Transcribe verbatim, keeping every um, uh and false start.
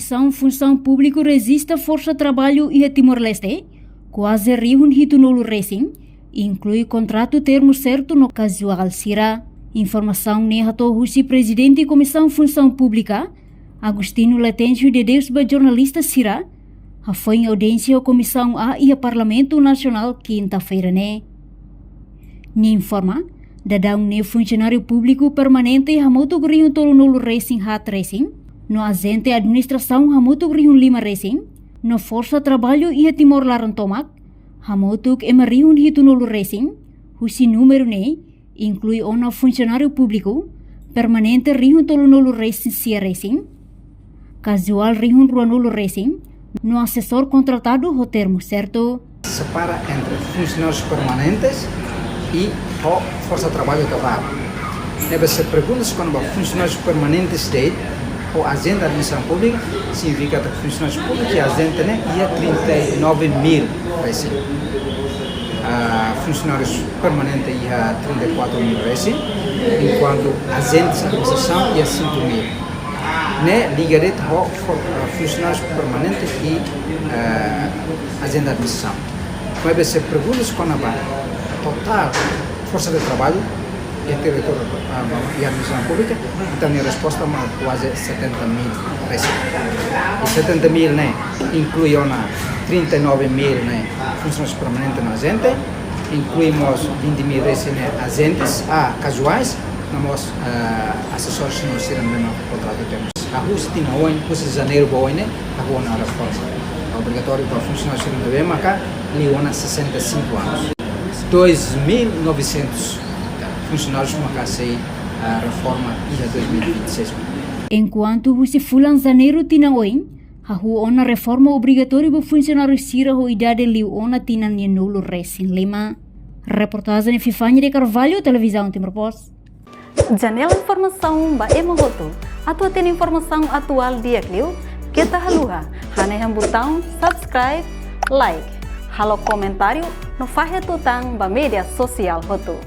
Funsaun Públiku rejista forsa traballu iha Timor-Leste kuaze rihun hitunulu resin, inklui kontratu termu sertu no kazuál sira. Informasaun ne'e hato'o husi Prezidente Komisaun Funsaun Públika, Agostinho Letêncio de Deus, ba jornalista sira hafoin audiénsia Komisaun A iha Parlamentu Nasionál kinta-feira ne'e. Nia informa, daudaun ne'e funsionáriu públiku permanente hamutuk rihun tolunulu resin haat resin, no ajente administrasaun hamutuk rihun lima resin, no forsa traballu iha Timor laran tomak hamutuk ema rihun hitunulu resin. Husi númeru ne'e inklui ona funsionáriu públiku permanente rihun tolunulu resin sia resin, kazuál rihun ruanulu resin, no asesór kontratadu ho termu sertu. Separa entre funsionárius permanentes i ho forsa traballu total. Ne'ebé se pergunta se kona-ba funsionárius permanentes de'it ho ajente administrasaun públika, signifika katak funsionárius públiku i ajente ne'e iha trinta e nove mil resin. Ah, funsionárius permanente iha trinta e quatro mil resin, enkuantu ajentes administrasaun iha cinco mil. Ne'e liga de'it ho for-, ah, funsionárius permanente i, ah, ajente administrasaun. Maibé se pergunta se kona-ba totál forsa de traballu iha territóriu, ah, iha administrasaun públika, entaun nia resposta mak kuaze setenta mil resin. I setenta mil ne'e inklui ona trinta e nove mil ne'e funsionárius permanente no ajente, inklui mós vinte mil resin ne'e ajentes, ah, kazuais, no mós, ah, asesór sira ne'ebé mak kontratu termu. Hahú husi tinan oin, husi janeiru ba oin ne'e, hahú ona reforma obrigatóriu ba funsionáriu sira ne'ebé maka liu ona sessenta e cinco anos. Dois mil e novecentos funsionárius maka sei, ah, reforma iha dois mil e vinte e seis. Enkuantu husi fulan janeiru tinan oin, hahú ona reforma obrigatóriu ba funsionáriu sira ho idade liu ona tinan neennulu resin lima. Reportajen Epifania de Carvalho, Televizaun Timor Post. Janela informasaun ba ema hotu. Atu hatene informasaun atuál di'ak liu, keta haluha hanehan butaun subscribe, like, halo komentáriu no fahe tutan ba média sosiál hotu.